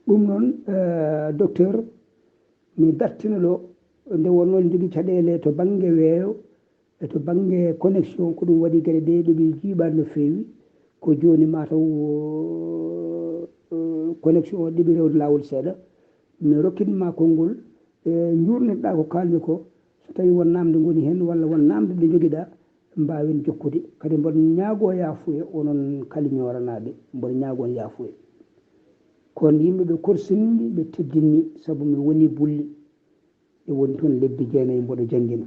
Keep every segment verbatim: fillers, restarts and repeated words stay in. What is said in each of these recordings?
Ɗum noon, eh, docteur, mi dartina ɗo, nde wonnoo en njogii caɗeele to bannge weeyo e to bannge connexion, ko ɗum waɗi geɗe ɗe ɗo ɓe jiiɓaani no feewi. Ko jooni mataw, eh, connexion o ɗeɓi rewde laawol seeɗa. Mi rokkin ma konngol, eh, njuurnirɗaa ko kaalmi ko, so tawii won naamnde ngoni heen walla won naamnde nde njogiɗaa, mbaawen jokkude. Kadi mboɗo ñaagoo yaafuya onon kaliñooranaaɓe, mboɗo ñaagoo on yaafuya. Kono yimɓe ɓe korsinmi, ɓe teddinmi, sabu mi wonii bulli. Ɓe woni toon lebbi jeenayi mboɗo janngina.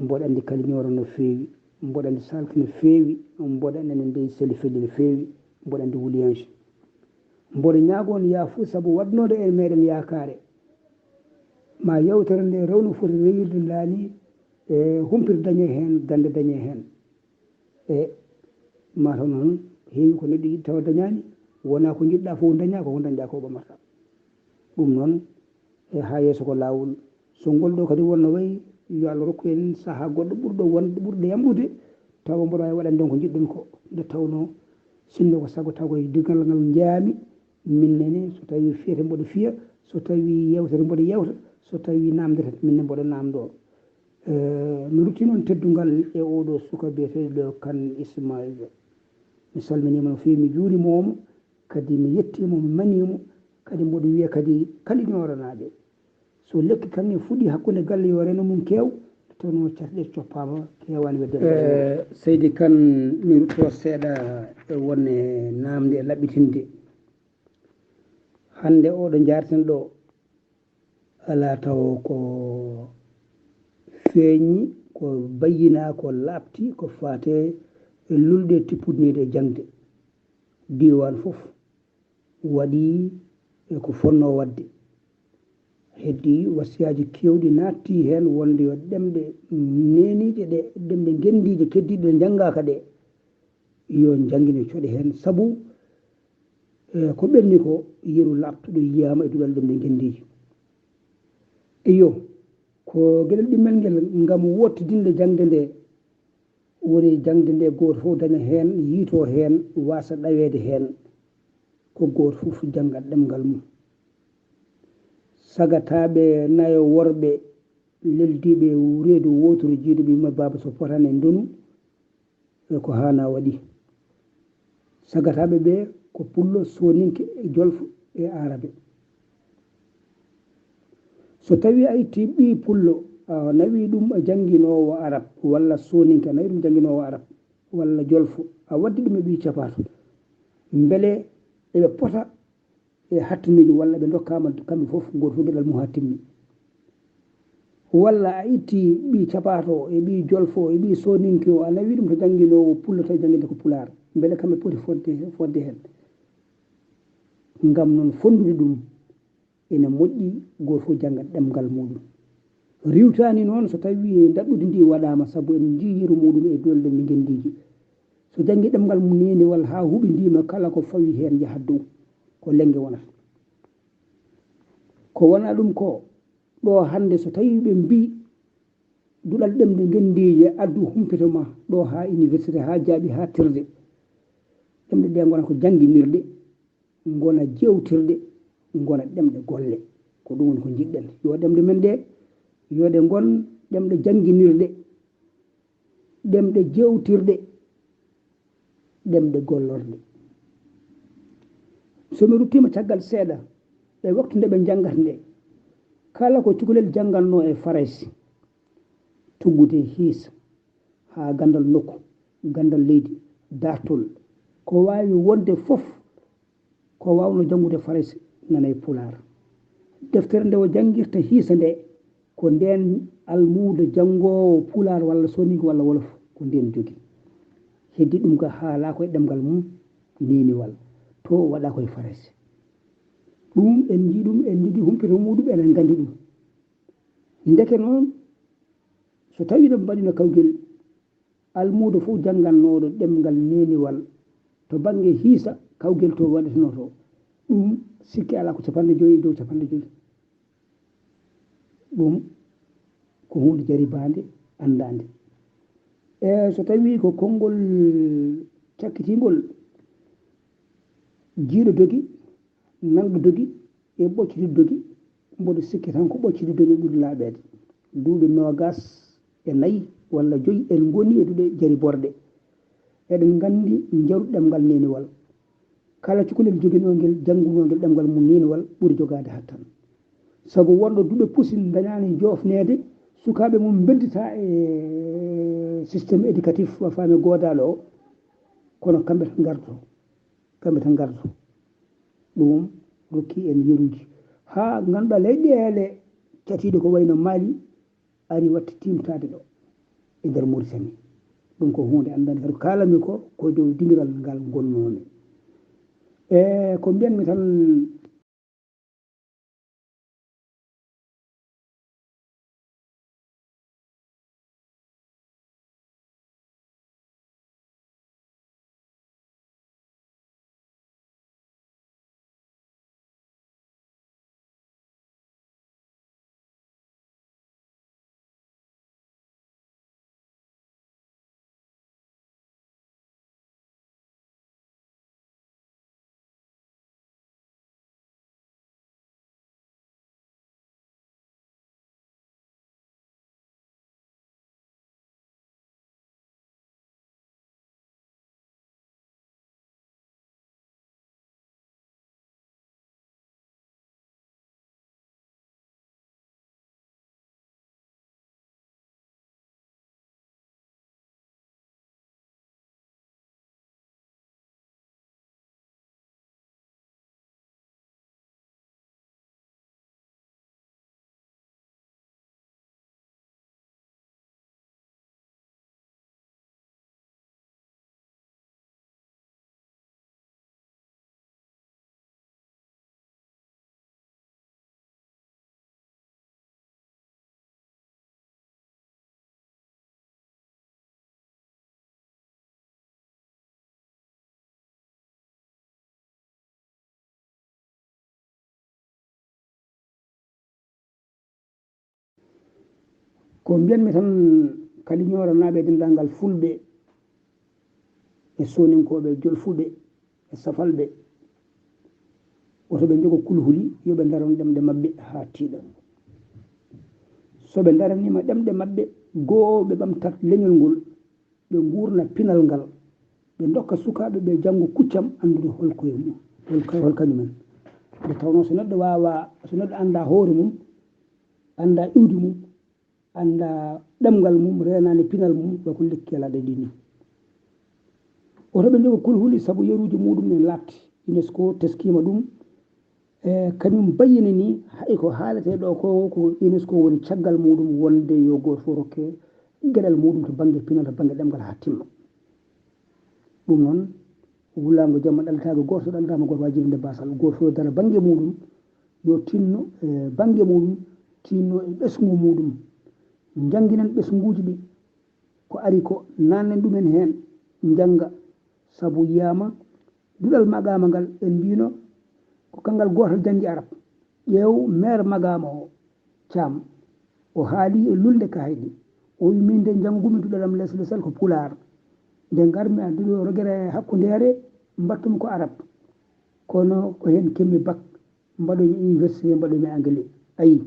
Mboɗo anndi kaliñoora no feewi, mboɗo anndi salki no feewi, mboɗo anndi ndey seli felli no feewi, mboɗo anndi wuliyanji. Mboɗo ñaagoo on yaafuya sabu waɗnoode e meeɗen yaakaare. Ma yewtere nde rewno foti rewirde ndaa ni, e humpito dañee heen, gannde dañee heen. E mataw noon heewi ko neɗɗo yiɗi tawa dañaani, wonaa ko njiɗɗaa fof dañaa, ko ko dañɗaa ko ɓamata. Ɗum noon, e haa yeeso ko laawol. So ngol ɗo kadi wonno wayi, yo Allah rokku en sahaa goɗɗo ɓurɗo wonde, ɓurɗo yamɗude, tawa mboɗo waawi waɗande on ko njiɗɗon ko. Nde tawnoo, sinno ko sago taw ko e digal ngal njaami, min nene, so tawii fiyete mboɗo fiya, so tawii yewtere mboɗo yewta, so tawii naamndete, min ne mboɗo naamndoo. Eh, mi rutti noon teddungal e oɗo suka biyeteeɗo Kan Ismail. Mi salminiima no feewi, mi juuriima mo, kadi mi yettiima mo, mi manii mo, kadi mboɗo wiya kadi kaliñooranaaɓe. So lekki kan ne fuɗi hakkunde galle yo reno mum keew, tono carte ɗe coppaama, keewaani wedde. Eh, Seydi Kan, mi rutto seeɗa e wonde naamnde e laɓɓitinde. Hannde oɗo njaarten ɗo, alaa taw ko feeñi, ko bayyinaa, ko laaɓti, ko faate e lulde tippudniiɗe e jaŋde. Diiwaan fof waɗi e ko fonnoo waɗde. Heddii wasiyaaji keewɗi naattii heen wonde yo ɗemɗe neeniiɗe ɗe, ɗemɗe ngenndiije keddiiɗe ɗe njanngaaka ɗe, yo njanngine coɗe heen. Sabu, e, ko ɓenni ko yeru laaɓtuɗo yiyaama e duɗal ɗemɗe ngenndiije. Iyo, ko geɗel ɗimmel ngel ngam wottidinde jaŋde nde, woni jaŋde nde gooto fof daña heen, yiito heen, waasa ɗaweede heen. Ko gooto fof jannga ɗemngal mum. Sagataaɓe nayo worɓe leldiiɓe reedu wooturu, jiiduɓe yumma baaba so potaani e ndonu, e ko haanaa waɗi. Sagataaɓe ɓe ko pullo, sooninke, e jolfo, e aarabe. So tawii a ittii ɓii pullo, a nawii ɗum e jannginoowo arab, walla sooninke, a nawii ɗum jannginoowo arab, walla jolfo, a waddi ɗum e ɓii capaato, mbele eɓe pota e hattinuuji, walla ɓe ndokkaama kamɓe fof, gooto fof geɗal mum haa timmi. Walla a ittii ɓii capaato e ɓii jolfo e ɓii sooninke o, a nawii ɗum to jannginoowo pullo tawi jannginde ko pulaar, mbele kamɓe poti fodde, fodde heen. Ngam noon, fonndude ɗum ene moƴƴi, gooto fof jannga ɗemngal muuɗum. Riiwtaani noon so tawii ndaɗɗudi ndi waɗaama, sabu en njiyii yeru muuɗum e duɗal ɗemɗe ngenndiije. So janngii ɗemngal mum neeniwal haa huɓindiima, kala ko fawii heen yahat dow, ko lennge wonata. Ko wonaa ɗum ko, ɗo hannde so tawii ɓe mbii duɗal ɗemɗe ngenndiije addu humpito ma ɗo haa université, haa jaaɓi, haa tirde, ɗemɗe ɗe ngona ko jannginirɗe, ngona jeewtirɗe, ngona ɗemɗe golle. Ko ɗum woni ko njiɗɗen. Yo ɗemɗe men ɗe, yo ɗe ngon ɗemɗe jannginirɗe, ɗemɗe jeewtirɗe, ɗemɗe gollorɗe. So mi ruttiima caggal seeɗa, e waktu nde ɓe njanngata nde, kala ko cukalel janngannoo e Farayse, tuggude hiisa, haa ganndal nokku, ganndal leydi, daartol, ko waawi wonde fof, ko waawnoo janngude Farayse nana e Pulaar. Deftere nde o janngirta hiisa nde, ko ndeen almuudo janngoowo Pulaar walla Sooninke walla Wolof, ko ndeen jogii. Heddii ɗum ka haalaa ko e ɗemngal mum neeniwal, to waɗaa ko e Farayse. Ɗum en njii ɗum, en njogii humpito muuɗum, eɗen nganndi ɗum. Ndeke noon, so tawii ɗo mbaɗino kawgel, almuudo fof janngannooɗo ɗemngal neeniwal to bannge hiisa, kawgel to waɗetenoo to, ɗum sikke alaa ko capanɗe joyi e dow capanɗe joyi. Ɗum ko huunde jaribaande, anndaande. E so tawii ko konngol cakkitiingol, jiiɗo dogi, nanɗo dogi e ɓocciti dogi, mboɗo sikki tan ko ɓocciti dogi ɓuri laaɓeede. Duuɓi noogas e nayi walla joyi en ngoni e duɗe jari borɗe. Eɗen nganndi njaru ɗemngal neeniwal. Kala cukalel joginoo ngel, janngunoo ngel ɗemngal mum neeniwal ɓuri jogaade hattan. Sabu wonɗo duɗe pusi dañaani joofneede, sukaaɓe mum mbedditaa e système éducatif wa faami goodaɗo o, kono kamɓe tan ngarto, kamɓe tan ngarto. Ɗum rokki en yeruuji. Haa ngannduɗaa leyɗeele catiiɗe ko wayno Mali, ari watti tiimtaade ɗo e nder Mauritanie. Ɗum ko huunde anndaande kadi ko kaalanmi ko, ko dow dingiral ngal ngonnoomi. E ko mbiyanmi tan, Ko mbiyanmi tan, Kaliñooro naaɓe e denndaangal Fulɓe e Sooninkooɓe e Jolfuɓe e Safalɓe, woto ɓe njogo kulhuli, yo ɓe ndaron ɗemɗe maɓɓe haa tiiɗa. So ɓe ndaraniima ɗemɗe maɓɓe, goo ɓe ɓamtat leñol ngol, ɓe nguurna pinal ngal, ɓe ndokka sukaaɓe ɓe janngo kuccam anndude hol koye mum, hol ka-, hol kañumen. Nde tawnoo so neɗɗo waawaa, so neɗɗo anndaa hoore mum, anndaa iwdi mum, anndaa ɗemngal mum, reenaani pinal mum, wa ko lekki alaa ɗe ɗi nii. Woto ɓe njogo kulhuli sabu yeruuji muuɗum en laaɓti. UNESCO teskiima ɗum. E kañum bayyini nii, hay ko haaletee ɗo ko, ko UNESCO woni caggal muuɗum wonde yo gooto fof rokke geɗal muuɗum to bannge pinal, to bannge ɗemngal haa timma. Ɗum noon, wulaango jamma ɗaletaake gooto, so ɗaletaama gooto, wajibi nde baasal. Gooto fof yo daro bannge muuɗum, yo tinno e bannge muuɗum, tinno e ɓesngu muuɗum. Njannginen ɓesnguuji ɗi, ko ari ko, naatnen ɗumen heen, njannga. Sabu yiyaama, duɗal maqaama ngal, en mbiino ko kanngal gootal janngi Arab. Ƴeew meer maqaama o, Caam, o haali e lulnde kaayɗe. O wi, "Min de njanngumi duɗal am les lesal ko Pulaar. Nde ngarmi addude o rogere hakkundeere, mbaɗtumi ko Arab. Kono ko heen keɓmi bak, mbaɗoymi université, mbaɗoymi anglais." Ayi,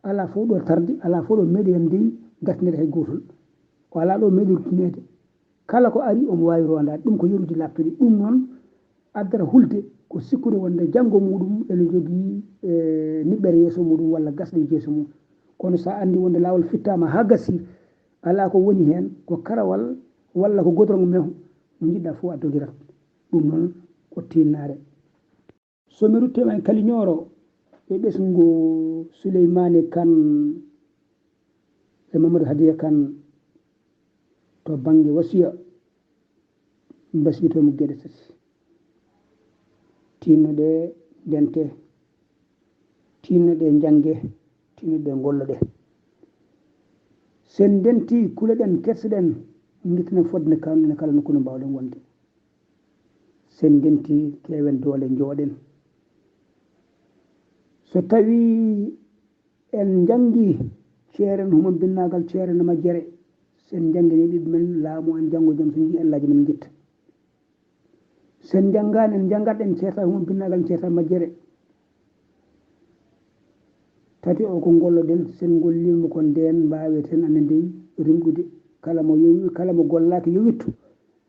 alaa fof ɗo tardi, alaa fof ɗo meeɗi en ndewi dartinede hay gootol. O alaa ɗo meeɗi ruttineede. Kala ko ari, omo waawi roondaade. Ɗum ko yeruuji laaɓtuɗi. Ɗum noon, addata hulde ko sikkude wonde janngo muuɗum ene jogii, e, niɓɓere yeeso muuɗum walla gasɗe yeeso mum. Kono so a anndi wonde laawol fittaama haa gasii, alaa ko woni heen, ko karawal walla ko godoroŋ meho, mo njiɗ-ɗaa fof a dogirat. Ɗum noon ko tiinnaare. So mi ruttiima e Kaliñooro e ɓesngu Suleymaani Kan e Mamadou Hadiya Kan to bannge wasiya, mbasiytoo mi geɗe tati. Tinno ɗe ndente, tinno ɗe njannge, tinno ɗe ngollo ɗe. Sen ndenti, kuloɗen, kersoɗen, ngittinen fodde nde kaanɗen kala nokku nde mbaawɗen wonde. Sen ndenti, keewen doole, njooɗen. So tawii en njanngi ceeren humambinnaagal, ceeren majjere, sen njanngini ɓiɓɓe men laamu en janngo jam, so njii Allaaji men ngitta. Sen njanngaani, en njanngat en ceerta humambinnaagal, en ceerta majjere, Tati o ko ngolloɗen, sen ngolliima ko ndeen mbaaweten anen dey rimɗude. Kala mo yowi, kala mo gollaaki yowittu,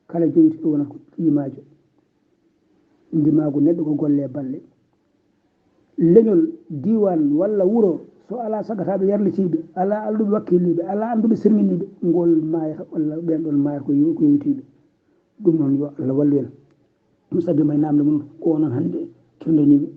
kala jowituɗo wonat ko ƴiimaajo. Ndimaagu neɗɗo ko golle e balle. Leñol, diiwaan walla wuro, so alaa sagataaɓe yarlitiiɓe, alaa alɗuɓe wakkiliiɓe, alaa annduɓe sirŋiniiɓe, ngol maayata walla ɓeen ɗoon maayata ko yo-, ko yowitiiɓe. Ɗum noon yo Allah wallu en. Ɗum sabi may naamnde mum ko onon hannde kewndaniiɓe.